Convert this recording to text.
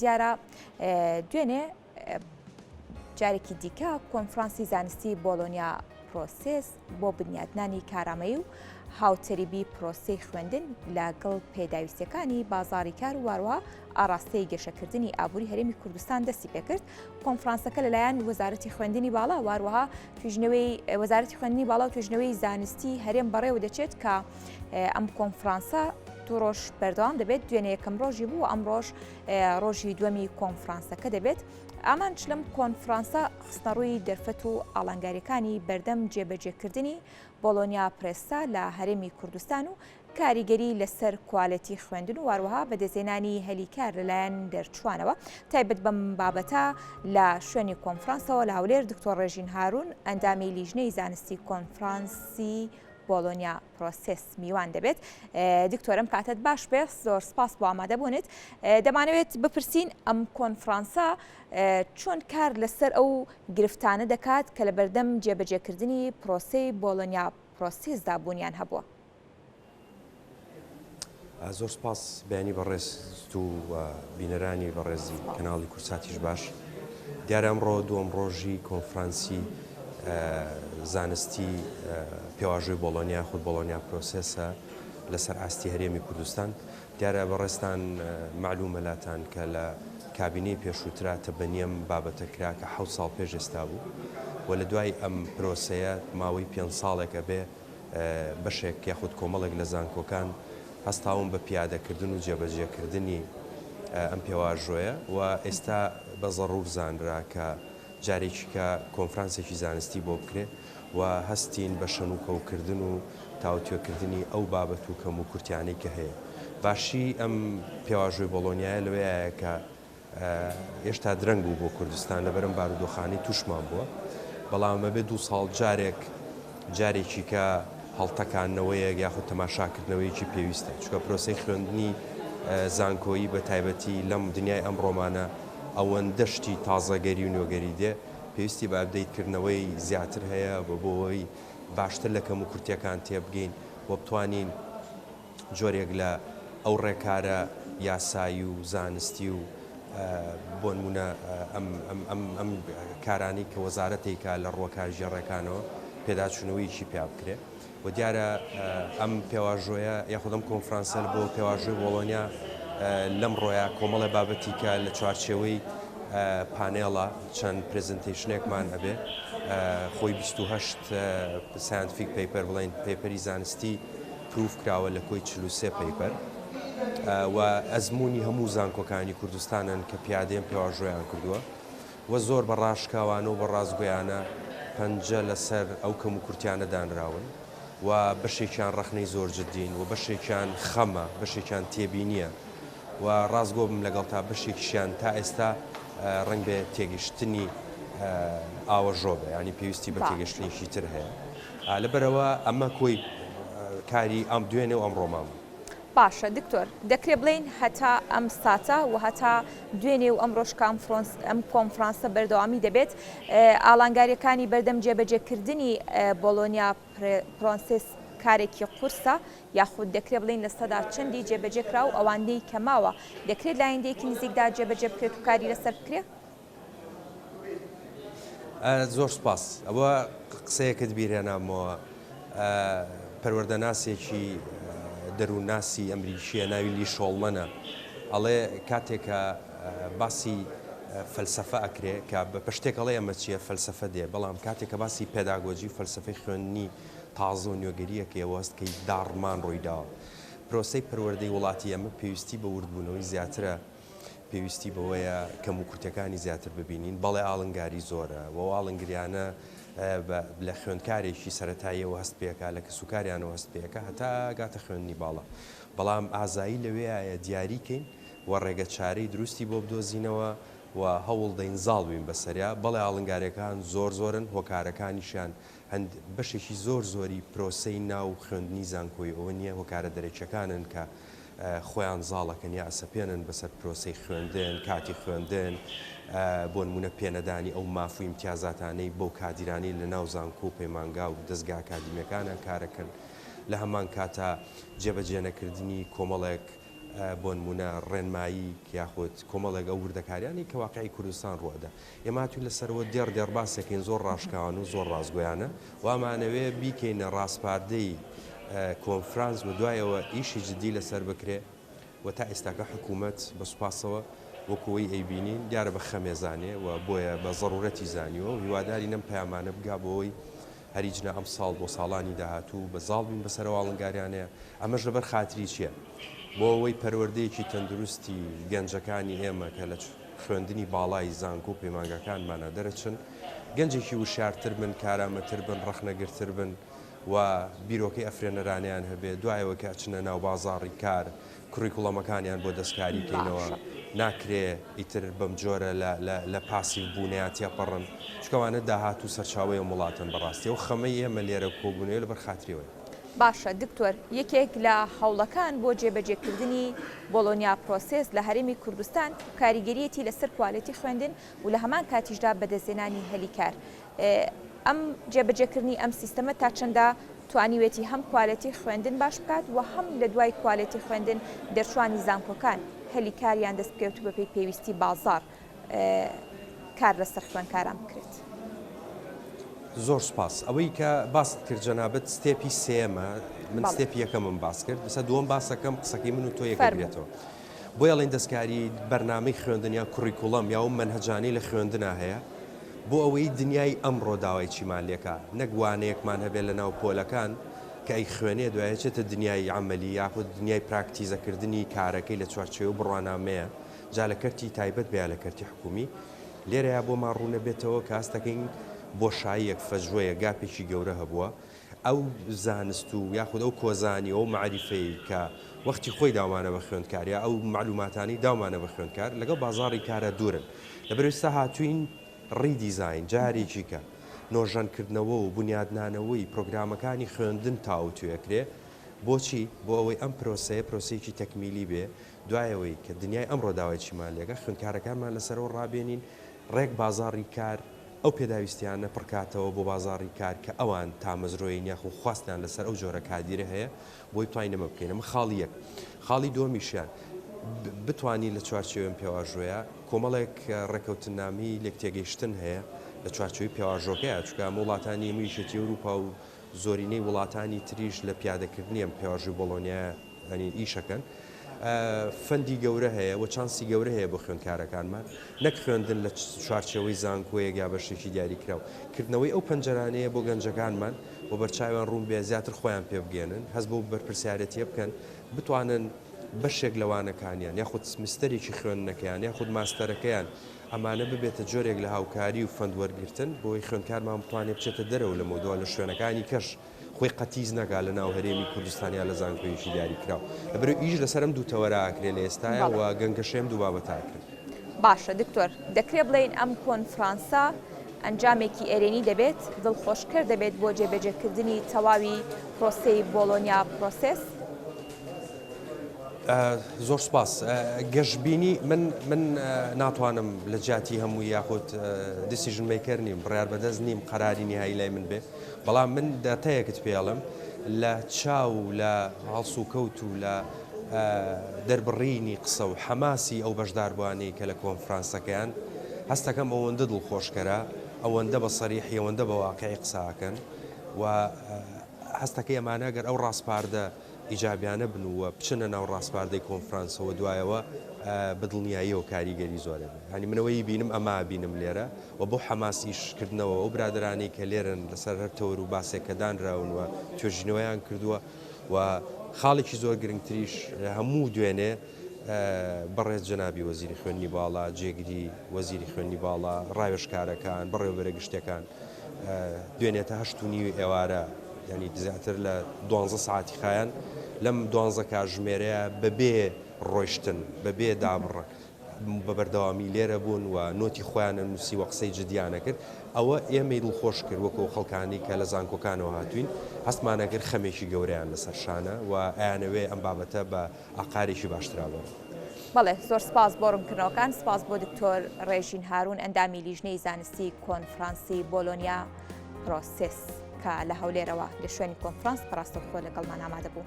دیارە دوێنێ جارێکی دیکە کۆنفرانسی زانستی بۆلۆنیا پرۆسێس بۆ بنیاتنانی کارامەیی و هاوتەریبی پرۆسەی خوێندن لەگەڵ پێداویستیەکانی بازاری کار و هەروەها ئاراستەی گەشەکردنی ئابووری هەرێمی کوردستان دەستی پێکرد. کۆنفرانسەکە لەلایەن وەزارەتی خوێندنی باڵا و هەروەها تویژنەوەی وەزارەتی خوێندنی باڵا و توێژینەوەی زانستی هەرێم بەڕێوە دەچێت کە ئەم کۆنفرانسە دوو ڕۆژ بەردەوام دەبێت دوێنێ یەکەم ڕۆژی بوو ئەمڕۆژ ڕۆژی دووەمی کۆنفرانسەکە دەبێت. ئامانج لەم کۆنفرانسە خستنەڕووی دەرفەت و ئاڵنگاریەکانی بەردەم جێبەجێکردنی بۆڵۆنیا پرۆسێسە لە هەرێمی کوردستان و کاریگەری لەسەر کوالێتی خوێندن و هەروەها بەدەستهێنانی هەلی کار لەلایەن دەرچووانەوە. تایبەت بەم بابەتە لە شوێنی کۆنفرانسەوە لە هەولێر دکتۆر ڕێژین هارون ئەندامی لیژنەی زانستی کۆنفرانسی بۆڵۆنیا پرۆسێس میوان دەبێت. دکتۆر ئەم کاتەت باش بێ زۆر سپاس بۆ ئامادەبوونت. دەمانەوێت بپرسین ئەم کۆنفرانسە چۆن کار لەسەر ئەو گرفتانە دەکات کە لە بەردەم جێبەجێکردنی پرۆسەی بۆڵۆنیا پرۆسێسدا بوونیان هەبووە؟ زۆر سپاس بەیانی بەڕێزت و بینەرانی بەڕێزی کەناڵی کوردساتیش باش. دیارە ئەمڕۆ دووەم ڕۆژی کۆنفرانسی زانستی پێواژۆی بۆڵۆنیا خود بۆڵۆنیا پرۆسێسە لەسەر ئاستی هەرێمی کوردستان. دیارە بەڕێزتان مەعلومە لاتان کە لە کابینەی پێشووترا تەبەنی ئەم بابەتە کرا کە حەوت ساڵ پێش ئێستا بوو و لە دوای ئەم پرۆسەیە ماوەی پێنج ساڵێک ئەبێ بەشێک یاخود کۆمەڵێک لە زانکۆکان هەستاون بە پیادەکردن و جێبەجێکردنی ئەم پێواژۆیە و ئێستا بە زەڕوور زانرا کە جارێکیکە کۆنفرانسێکی زانستی بۆ بکرێ و هەستین بە شەنوکەوکردن و تاوتوێکردنی ئەو بابەت و کەموکورتیانەی کە هەیە. باشی ئەم پێواژۆی بۆڵۆنیایە لەوەیایە کە هێشتا درەنگ بوو بۆ کوردستان لەبەر ئەم بارودۆخانەی تووشمان بووە، بەڵام ئەبێ دوو ساڵ جارێک جارێکی کە هەڵتەکاندنەوەیەک یاخود تەماشاکردنەوەیەکی پێویستە، چونکە پرۆسەی خوێندنی زانکۆیی بە تایبەتی لەم دنیای ئەمڕۆمانە ئەوەندە شتی تازەگەری و نوێگەری دێ پێویستی بە update کردنەوەی زیاتر هەیە بۆ ئەوەی باشتر لە کەموکورتییەکان تێبگەین و بتوانین جۆرێک لە ئەو ڕێکارە یاسایی و زانستی و بۆنمونە ئەم کارانەی کە وەزارەت دەیکا لە ڕووە کارگێڕیەکانەوە پێداچوونەوەیەکی پیا بکرێ و دیارە ئەم پێواژۆیە یاخود ئەم کۆنفرانسە بۆ پێواژۆی بۆڵۆنیا لەم ڕۆیە کۆمەڵە بابەتی کە لە چوارچێوەی پانێڵە چەند presentation ێکمان ئەبێ خۆی 28 scientific paper بڵێن paper ی زانستی proof کراوە لە کۆی 43 paper و ئەزموونی هەموو زانکۆکانی کوردستانن کە پیادەی ئەم پێواژۆیان کردووە و زۆر بە ڕاشکاوانە و بە ڕاستگۆیانە پەنجە لەسەر ئەو کەموکورتیانە دانراون و بەشێکیان ڕەخنەی زۆر جدین و بەشێکیان خەمە، بەشێکیان تێبینییە و ڕاستگۆ بم لەگەڵتا بەشێکیشیان تا ئێستا ڕەنگبێ تێگەشتنی ئاوەژۆ بێ یانی پێویستی بە تێگەشتنێکی تر هەیە. لەبەرئەوە ئەمە کۆی کاری ئەم دوێنێ و ئەمڕۆمان بوو. باشە دکتۆر دەکرێ بڵێین هەتا ئەم ساتە و هەتا دوێنێ و ئەمڕۆش کە ئەم کۆنفرانسە بەردەوامی دەبێت ئاڵانگاریەکانی بەردەم جێبەجێکردنی بۆڵۆنیا پرۆسێس کارێکی قورسە یاخود دەکرێ بڵێین چەندی جێبەجێ کرا و ئەوانەی کە ماوە دەکرێت لە ئایندەیەکی نزیکدا جێبەجێ بکرێت و کاری لەسەر بکرێ؟ زۆر سوپاس. ئەوە قسەیەکت بیرهێنامەوە. پەروەردەناسێکی دەروونناسی ئەمریکییە ناوی لی شۆڵمەنە ئەڵێ کاتێک کە باسی فەلسەفە ئەکرێ کە بە شتێک ئەڵێ ئەمە چییە فەلسەفە دێ بەڵام کاتێک کە باسی پێداگۆجی و فەلسەفەی خوێندنی تازە و نوێگەرییەکەی ئەوە هەست کەی داڕمان ڕووی داوە. پرۆسەی پەروەردەی وڵاتی ئێمە پێویستی بە وردبوونەوەی زیاترە پێویستی بەوەیە کەموکورتیەکانی زیاتر ببینین، بەڵێ ئاڵنگاری زۆرە و ئەو ئاڵنگریانە لە خوێندکارێکی سەرەتاییەوە هەست پێکا، لە کەسوکاریانەوە هەست پێکا هەتا گاتە خوێندنی باڵا. بەڵام ئازایی لەوێیایە دیاری کەین و ڕێگە چارەی دروستی بۆ بدۆزینەوە و هەوڵدەین زاڵ بین بەسەریا. بەڵێ ئاڵنگاریەکان زۆر زۆرن، هۆکارەکانیشیان هەند بەشێکی زۆر زۆری پرۆسەی ناو خوێندنی زانکۆی ئەوە نییە، هۆکارە دەرەکیەکانن کە خۆیان زاڵەکەن یا ئەسەپێنن بەسەر پرۆسەی خوێندن، کاتی خوێندن، بۆنمونە پێنەدانی ئەو ماف و ئیمتیازاتانەی بەو کادیرانەی لە ناو زانکۆ و پەیمانگا و دەزگا ئەکادیمیەکانا کارەکەن، لە هەمان کاتا جێبەجێنەکردنی کۆمەڵێک. بۆنمونە ڕێنمایی یاخود کۆمەڵێک ئەو وردەکاریانەی کە واقعی کوردستان ڕوئەدا. ئێمە هاتوین لەسەرەوە دێڕ دێڕ باسێکەین زۆر ڕاشکاوانە و زۆر ڕاستگۆیانە و ئەمانەوێ بیکەینە ڕاسپاردەی کۆنفرانس و دوایەوە ئیشی جدی لەسەر بکرێ و تا ئێستاکە حکوومەت بە سوپاسەوە وەکو ئەوەی ئەیبینین دیارە بە خەمێ زانێ و بۆیە بە زەڕوورەتی زانیوە و هیوادارین ئەم پەیامانە بگا بۆ ئەوەی هەریجنا ئەمساڵ بۆ ساڵانی داهاتوو بە زاڵ بین بەسەر ئەو ئاڵنگاریانەیە ئەمەش لەبەر خاتری چیە؟ بۆ ئەوەی پەروەردەیەکی تەندروستی گەنجەکانی ئێمە کە لە خوێندنی باڵای زانکۆ و پەیمانگاکانمانا دەرەچن گەنجێکی وشیارتر بن، کارامەتر بن، ڕەخنەگرتر بن و بیرۆکەی ئەفرێنەرانەیان هەبێ، دوایەوە کە ئەچنە ناو بازاڕی کار کوڕیکوڵەمەکانیان بۆ دەستکاری کەینەوە، باشە. ناکرێ ئیتر بەمجۆرە لە لە لە پاسیڤ بوونەیا تێپەڕن، چونکە ئەوانە داهات و سەرچاوەی ئەم وڵاتەن بەڕاستی ئەو خەمەی ئێمە لێرە کۆبوونەوەی لەبەر خاتری ئەوەیە. باشە دکتۆر، یەکێک لە هەوڵەکان بۆ جێبەجێکردنی Bologna Process لە هەرێمی کوردستان کاریگەریەتی لەسەر کوالێتی خوێندن و لە هەمان کاتیشدا بەدەستهێنانی هەلی کار. ئەم جێبەجێکردنی ئەم سیستەمە تا چەندە توانیوێتی هەم کوالێتی خوێندن باش بکات و هەم لە دوای کوالێتی خوێندن دەرچوانی زانکۆکان هەلی کاریان دەست بکەوێت و بەپێی پێویستی بازاڕ کار لەسەر خوێندکاران بکرێت. زۆر سوپاس. ئەوەی کە باست کرد جەنابت step ی سێیەمە، من بەڵێ. step ی یەکەمم باس کرد، ئێستا دووەم باسەکەم قسەکەی من و تۆ فەرموو. یەکەگرێتەوە. بۆیە ئەڵێین دەستکاری بەرنامەی خوێندن یان کوڕیکوڵەم یا ئەو مەنهەجانەی لە خوێندنا هەیە بۆ ئەوەی دنیای ئەمڕۆ داوای چیمان لێکا نەک وانەیەکمان هەبێ لە ناو پۆلەکان کە ئەیخوێنێ دوای ئەچێتە دنیای عەمەلی یاخود دنیای پراکتیزەکردنی کارەکەی لە چوارچێوەی بڕوانامەیە جا لە کەرتی تایبەت بێ یا لە کەرتی حکوومی، لێرەیا بۆمان ڕوونەبێتەوە کە هەست دەکەین بۆشاییەک، فەجوەیەک، گاپێکی گەورە هەبووە. ئەو زانست و یاخود ئەو کۆزانی و ئەو مەعریفەی کە وەختی خۆی داومانە بە خوێندکار یا ئەو مەعلوماتانەی داومانە بە خوێندکار لەگەڵ بازاڕی کارا دوورن. لەبەرئەوەی ئێستا هاتووین redesign، جارێکی کە نۆژەنکردنەوە و بونیادنانەوەی پرۆگرامەکانی خوێندن تاوتوێ کرێ. بۆچی؟ بۆ ئەوەی ئەم پرۆسەیە پرۆسەیەکی تەکمیلی بێ، دوای ئەوەی کە دنیای ئەمڕۆ داوای چیمان لێکا، خوێندکارەکانمان لەسەرەوە ڕابێنین، ڕێک بازاڕی کار ئەو پێداویستیانە پڕکاتەوە بۆ بازاڕی کار کە ئەوان تامەزرۆین یاخو خواستیان لەسەر ئەو جۆرە کادیرە هەیە بۆی بتوانین ئەمە بکەین. ئەمە خاڵی یەک. خاڵی دووەمیشیان بتوانین لە چوارچێوەی ئەم پێواژۆیە کۆمەڵێک ڕێکەوتننامەی لێکتێگەیشتن هەیە لە چوارچێوەی پێواژۆکەیە، چونکە ئەمە وڵاتانی هەموو یەکێتی ئەوروپا و زۆرینەی وڵاتانی تریش لە پیادەکردنی ئەم پێواژۆی بۆڵۆنیایە یانی ئیشەکەن fund ی گەورە هەیە و چانسی گەورە هەیە بۆ خوێندکارەکانمان نەک خوێندن لە چوارچێوەی زانکۆیەک یا بەشێکی دیاریکراو کردنەوەی ئەو پەنجەرانەیە بۆ گەنجەکانمان و بەرچاویان ڕوون بێ زیاتر خۆیان پێ بگەێنن هەست بەو بەرپرسیارەتیە بکەن بتوانن بەشێک لە وانەکانیان یاخود سمستەرێکی خوێندنەکەیان یاخود ماستەرەکەیان ئەمانە ببێتە جۆرێک لە هاوکاری و fund وەرگرتن بۆی خوێندکارمان بتوانێت بچێتە دەرەوە لەمەودوا لە شوێنەکانی کەش خۆی قەتیس نەکا لە ناو هەرێمی کوردستان یا لە زانکۆیەکی دیاریکراو. لەبەرئەوەی ئیش لەسەر ئەم دوو تەوەرە ئەکرێ لە ئێستایا و بەڵێ. گەنگەشەی ئەم دوو بابەتە ئەکرێ. باشە دکتۆر، دەکرێ بڵێین ئەم کۆنفرانسە ئەنجامێکی ئەرێنی دەبێت، دڵخۆشکەر دەبێت بۆ جێبەجێکردنی تەواوی پرۆسەی Bologna Process؟ زۆر سوپاس. گەشبینی من من ناتوانم لە جیاتی هەمووی یاخود decision maker نیم، بڕیار بەدەست نیم قەراری نیهایی لای من بێ. بەڵام من داتایەکت پێ ئەڵێم لە چاو و لە هەڵسوکەوت و لە دەربڕینی قسە و حەماسی ئەو بەشداربووانەی کە لە کۆنفرانسەکەیان هەستەکەم ئەوەندە دڵخۆشکەرە ئەوەندە بە سەریحی ئەوەندە بە واقعی قسە ئەکەن و هەستەکەی ئەمانە گەر ئەو ڕاسپاردە ئیجابیانە بن و بچنە ناو ڕاسپاردەی کۆنفرانسەوە دوایەوە بە دڵنیاییەوە کاریگەری زۆر ئەبێ یانی من ئەوەی بینم ئەمە بینم لێرە و بۆ حەماس ئیش کردنەوە ئەو برادەرانەی کە لێرەن لەسەر هەر تەوەر و باسێک کە دانراون و توێژینەوەیان کردووە و خاڵێکی زۆر گرنگتریش هەموو دوێنێ بەڕێز جەنابی وەزیری خوێندنی باڵا، جێگری وەزیری خوێندنی باڵا، ڕاوێژکارەکان، بەڕێوەبەرە گشتیەکان دوێنێ تا هەشت و نیوی ئێوارە یانی زیاتر لە دوانزە سەعاتی خایان لەم دوانزە کاژمێرەیە بەبێ ڕۆیشتن بەبێ دابڕ بە بەردەوامی لێرە بوون و نۆتی خۆیانە نووسی و قسەی جدیانە کرد ئەوە ئێمەی دڵخۆش کرد وەکو خەڵکانی کە لە زانکۆکانەوە هاتوین هەستمانە کرد خەمێکی گەورەیان لەسەر شانە و ئەیانەوێ ئەم بابەتە بە ئاقارێکی باشترا بەرن. بەڵێ زۆر سپاس بۆ ڕوونکردنەوەکان، سپاس بۆ دکتۆر ڕێژین هارون ئەندامی لیژنەی زانستی کۆنفرانسی Bologna Process کە لە هەولێرەوە لە شوێنی کۆنفرانس بەڕاستەوخۆ لەگەڵمان ئامادە بوو.